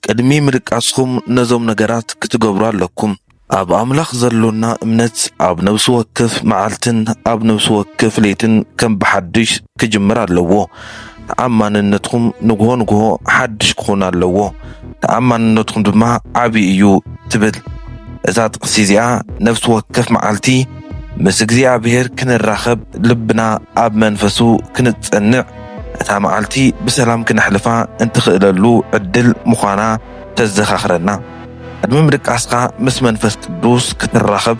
ቅድሚ ምድቃስኩም ነዞም ነገራት ክትገብሩ ኣለኩም። ኣብ ኣምላኽ ዘሎና እምነት ኣብ ነፍሲ ወከፍ መዓልትን ኣብ ነፍሲ ወከፍ ለይትን ከም ብሓድሽ ክጅምር ኣለዎ። ተኣማንነትኩም ንግሆ ንግሆ ሓድሽ ክኾን ኣለዎ። ተኣማንነትኩም ድማ ዓቢ እዩ ትብል። እዛ ጥቕሲ እዚኣ ነፍሲ ወከፍ መዓልቲ ምስ እግዚኣብሔር ክንራኸብ፣ ልብና ኣብ መንፈሱ ክንጸንዕ፣ እታ መዓልቲ ብሰላም ክነሕልፋ እንትኽእለሉ ዕድል ምዃና ተዘኻኽረና። ቅድሚ ምድቃስካ ምስ መንፈስ ቅዱስ ክትራኸብ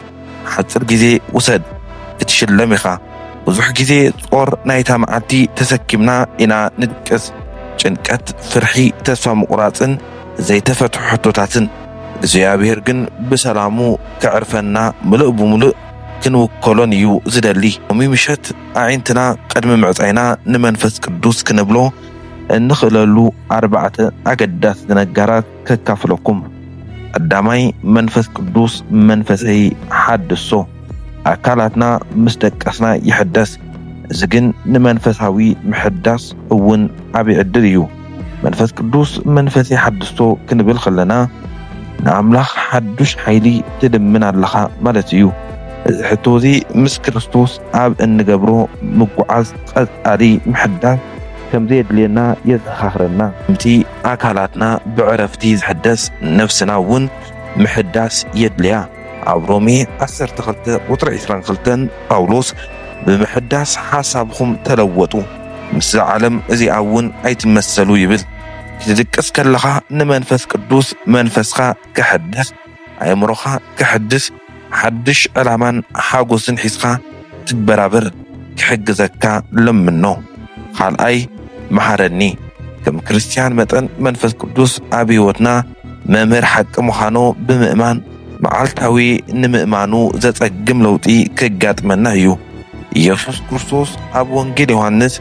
ሓጺር ግዜ ውሰድ፣ ክትሽለም ኢኻ። ብዙሕ ግዜ ጾር ናይታ መዓልቲ ተሰኪምና ኢና ንድቅስ። ጭንቀት፣ ፍርሒ፣ ተስፋ ምቑራጽን ዘይተፈትሑ ሕቶታትን። እግዚኣብሔር ግን ብሰላሙ ከዕርፈና ምሉእ ብምሉእ ክንውከሎን እዩ ዝደሊ። ሎሚ ምሸት ኣዒንትና ቅድሚ ምዕጻይና ንመንፈስ ቅዱስ ክንብሎ እንኽእለሉ ኣርባዕተ ኣገዳሲ ነገራት ከካፍለኩም። ቀዳማይ፣ መንፈስ ቅዱስ መንፈሰይ ሓድሶ። ኣካላትና ምስ ደቀስና ይሕደስ፣ እዚ ግን ንመንፈሳዊ ምሕዳስ እውን ዓቢ ዕድል እዩ። መንፈስ ቅዱስ መንፈሰይ ሓድሶ ክንብል ከለና ንኣምላኽ ሓዱሽ ሓይሊ ትልምን ኣለኻ ማለት እዩ። እዚ ሕቶ እዚ ምስ ክርስቶስ ኣብ እንገብሮ ምጉዓዝ ቀጻሊ ምሕዳስ ከም ዘየድልየና የዘኻኽረና። ከምቲ ኣካላትና ብዕረፍቲ ዝሕደስ፣ ነፍስና እውን ምሕዳስ የድልያ። ኣብ ሮሜ ዓሰርተ ክልተ ቁጽሪ ዕስራን ክልተን ጳውሎስ፣ "ብምሕዳስ ሓሳብኹም ተለወጡ፣ ምስዛ ዓለም እዚኣ እውን ኣይትመሰሉ" ይብል። ክትድቅስ ከለኻ ንመንፈስ ቅዱስ መንፈስካ ክሕደስ፣ ኣእምሮኻ ክሕድስ፣ ሓድሽ ዕላማን ሓጎስን ሒዝካ ትበራበር ክሕግዘካ ለምኖ። ካልኣይ፣ መሃረኒ። ከም ክርስትያን መጠን መንፈስ ቅዱስ ኣብ ህይወትና መምህር ሓቂ ምዃኑ ብምእማን፣ መዓልታዊ ንምእማኑ ዘጸግም ለውጢ ከጋጥመና እዩ። ኢየሱስ ክርስቶስ ኣብ ወንጌል ዮሃንስ፣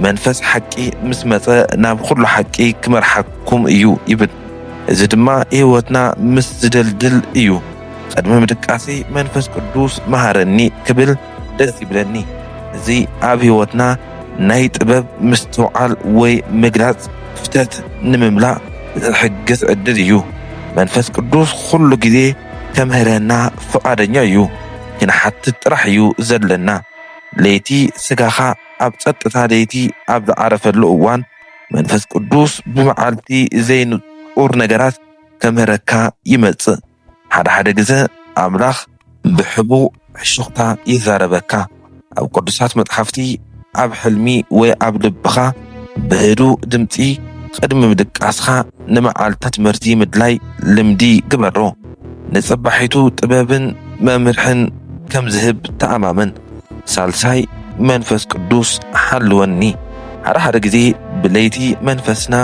"መንፈስ ሓቂ ምስ መጸ ናብ ኩሉ ሓቂ ክመርሓኩም እዩ" ይብል። እዚ ድማ ህይወትና ምስ ዝደልድል እዩ። "ቅድሚ ምድቃሰይ መንፈስ ቅዱስ መሃረኒ" ክብል ደስ ይብለኒ። እዚ ኣብ ህይወትና ናይ ጥበብ ምስትውዓል ወይ ምግላጽ ክፍተት ንምምላእ ዝሕግዝ ዕድል እዩ። መንፈስ ቅዱስ ኩሉ ግዜ ከምህረና ፍቓደኛ እዩ። ክንሓትት ጥራሕ እዩ ዘለና። ለይቲ ስጋኻ ኣብ ጸጥታ ለይቲ ኣብ ዝዓረፈሉ እዋን፣ መንፈስ ቅዱስ ብመዓልቲ ዘይንጹር ነገራት ከምህረካ ይመጽእ። ሓደ ሓደ ግዘ ኣምላኽ ብሕቡእ ሕሹኽታ ይዛረበካ። ኣብ ቅዱሳት መጽሓፍቲ፣ ኣብ ሕልሚ ወይ ኣብ ልብኻ ብህዱእ ድምጺ ቅድሚ ምድቃስኻ ንመዓልታ ትምህርቲ ምድላይ ልምዲ ግበሮ። ንጽባሒቱ ጥበብን መምርሕን ከም ዝህብ ተኣማመን። ሳልሳይ፣ መንፈስ ቅዱስ ሓልወኒ። ሓደ ሓደ ግዜ ብለይቲ መንፈስና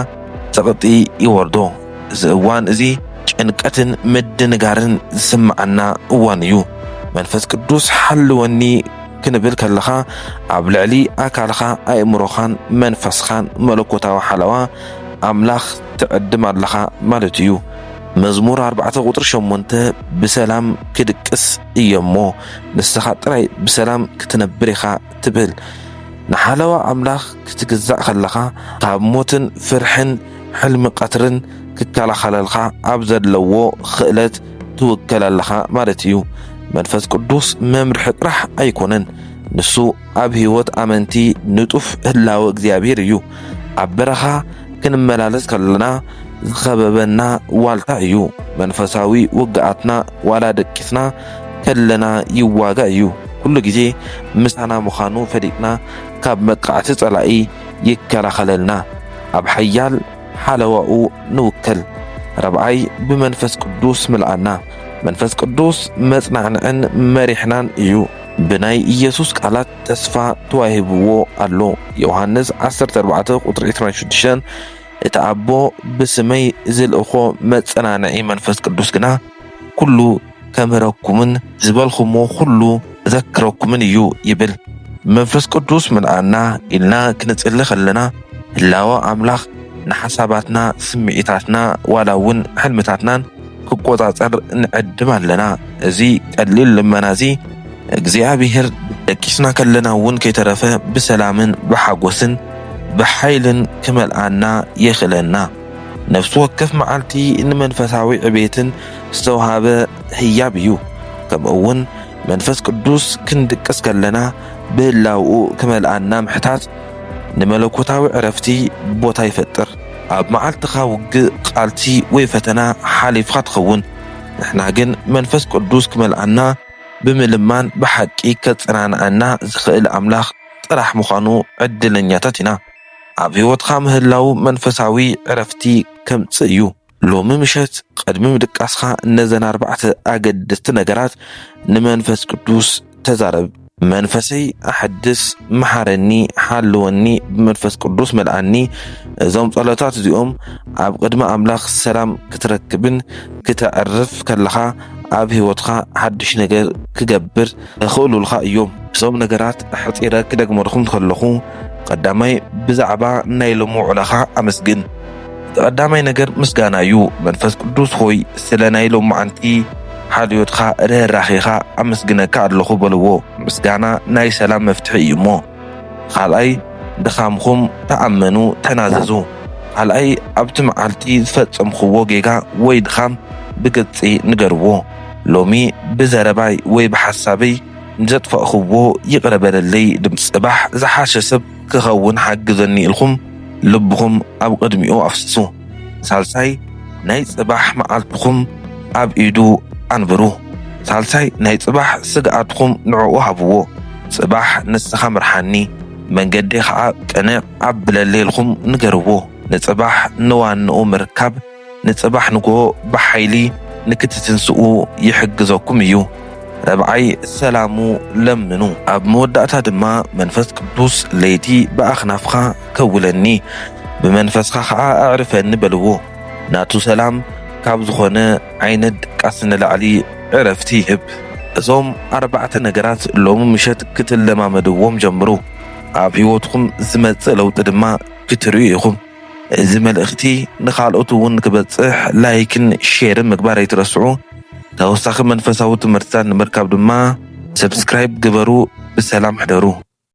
ጸቕጢ ይወርዶ። እዚ እዋን እዚ ጭንቀትን ምድንጋርን ዝስምዓና እዋን እዩ። መንፈስ ቅዱስ ሓልወኒ ክንብል ከለኻ፣ ኣብ ልዕሊ ኣካልኻ፣ ኣእምሮኻን መንፈስኻን መለኮታዊ ሓለዋ ኣምላኽ ትዕድም ኣለኻ ማለት እዩ። መዝሙር ኣርባዕተ ቁጽሪ ሸሞንተ፣ "ብሰላም ክድቅስ እየ እሞ፣ ንስኻ ጥራይ ብሰላም ክትነብር ኢኻ" ትብል። ንሓለዋ ኣምላኽ ክትግዛእ ከለኻ፣ ካብ ሞትን ፍርሕን ሕልሚ ቀትርን ክከላኸለልካ ኣብ ዘለዎ ክእለት ትውከል ኣለኻ ማለት እዩ። መንፈስ ቅዱስ መምርሒ ጥራሕ ኣይኮነን። ንሱ ኣብ ህይወት ኣመንቲ ንጡፍ ህላወ እግዚኣብሔር እዩ። ኣብ በረኻ ክንመላለስ ከለና ዝኸበበና ዋልታ እዩ። መንፈሳዊ ውግኣትና ዋላ ደቂስና ከለና ይዋጋ እዩ። ኩሉ ግዜ ምሳና ምዃኑ ፈሊጥና ካብ መጥቃዕቲ ጸላኢ ይከላኸለልና። ኣብ ሓያል ሓለዋኡ ንውከል። ራብዓይ፣ ብመንፈስ ቅዱስ ምልኣና። መንፈስ ቅዱስ መጽናዕንዕን መሪሕናን እዩ። ብናይ ኢየሱስ ቃላት ተስፋ ተዋሂብዎ ኣሎ። ዮሃንስ ዓሰርተ ኣርባዕተ ቁጽሪ ዕስራን ሽዱሽተን፣ "እቲ ኣቦ ብስመይ ዝልእኾ መጸናንዒ መንፈስ ቅዱስ ግና ኩሉ ከምህረኩምን ዝበልኹሞ ኩሉ ዘክረኩምን እዩ" ይብል። መንፈስ ቅዱስ ምልኣና ኢልና ክንጽሊ ከለና፣ ህላወ ኣምላኽ ንሓሳባትና፣ ስምዒታትና፣ ዋላ እውን ሕልምታትናን ክቆጻጸር ንዕድም ኣለና። እዚ ቀሊል ልመና እዚ እግዚኣብሔር ደቂስና ከለና እውን ከይተረፈ ብሰላምን ብሓጎስን ብሓይልን ክመልኣና የኽእለና። ነፍሲ ወከፍ መዓልቲ ንመንፈሳዊ ዕቤትን ዝተውሃበ ህያብ እዩ። ከምኡ እውን መንፈስ ቅዱስ ክንድቅስ ከለና ብህላውኡ ክመልኣና ምሕታት ንመለኮታዊ ዕረፍቲ ቦታ ይፈጥር። ኣብ መዓልትኻ ውግእ፣ ቃልሲ ወይ ፈተና ሓሊፍካ ትኸውን። ንሕና ግን መንፈስ ቅዱስ ክመልኣና ብምልማን ብሓቂ ከጸናንዓና ዝኽእል ኣምላኽ ጥራሕ ምዃኑ ዕድለኛታት ኢና። ኣብ ህይወትካ ምህላው መንፈሳዊ ዕረፍቲ ከምጽእ እዩ። ሎሚ ምሸት ቅድሚ ምድቃስካ ነዘን ኣርባዕተ ኣገደስቲ ነገራት ንመንፈስ ቅዱስ ተዛረብ። መንፈሰይ ኣሐድስ፣ መሓረኒ፣ ሓልወኒ፣ ብመንፈስ ቅዱስ መልኣኒ። እዞም ጸሎታት እዚኦም ኣብ ቅድሚ ኣምላኽ ሰላም ክትረክብን ክተዕርፍ ከለኻ ኣብ ህይወትካ ሓድሽ ነገር ክገብር ዘኽእሉልካ እዮም። እዞም ነገራት ኣሕጺረ ክደግመልኩም ከለኹ፣ ቀዳማይ ብዛዕባ ናይ ሎሚ ውዕሎኻ ኣመስግን። እቲ ቀዳማይ ነገር ምስጋና እዩ። መንፈስ ቅዱስ ሆይ፣ ስለ ናይ ሎማዓንቲ ሓልዮትካ፣ ርህራሄኻ ኣመስግነካ ኣለኹ በልዎ። ምስጋና ናይ ሰላም መፍትሒ እዩ እሞ። ካልኣይ፣ ድኻምኹም ተኣመኑ፣ ተናዘዙ። ካልኣይ፣ ኣብቲ መዓልቲ ዝፈጸምኽዎ ጌጋ ወይ ድኻም ብግልጺ ንገርዎ። ሎሚ ብዘረባይ ወይ ብሓሳበይ ንዘጥፋእኽዎ ይቕረ በለለይ። ድም-፣ ጽባሕ ዝሓሸ ሰብ ክኸውን ሓግዘኒ ኢልኩም ልብኹም ኣብ ቅድሚኡ ኣፍስሱ። ሳልሳይ፣ ናይ ጽባሕ መዓልትኹም ኣብ ኢዱ ኣንብሩ። ሳልሳይ፣ ናይ ጽባሕ ስግኣትኩም ንዕኡ ሃብዎ። ጽባሕ ንስኻ ምርሓኒ፣ መንገደይ ኸዓ ቅንዕ ኣብለለይ ኢልኩም ንገርዎ። ንጽባሕ ንዋንኡ ምርካብ፣ ንጽባሕ ንግሆ ብሓይሊ ንክትትንስኡ ይሕግዘኩም እዩ። ረብዓይ፣ ሰላሙ ለምኑ። ኣብ መወዳእታ ድማ መንፈስ ቅዱስ ለይቲ ብኣኽናፍኻ ከውለኒ፣ ብመንፈስካ ኸዓ ኣዕርፈኒ በልዎ። ናቱ ሰላም ካብ ዝኾነ ዓይነት ድቃስ ንላዕሊ ዕረፍቲ ይህብ። እዞም ኣርባዕተ ነገራት ሎሚ ምሸት ክትለማመድዎም ጀምሩ። ኣብ ህይወትኩም ዝመጽእ ለውጢ ድማ ክትርእዩ ኢኹም። እዚ መልእኽቲ ንኻልኦት እውን ክበጽሕ ላይክን ሼርን ምግባር ኣይትረስዑ። ተወሳኺ መንፈሳዊ ትምህርትታት ንምርካብ ድማ ሰብስክራይብ ግበሩ። ብሰላም ሕደሩ።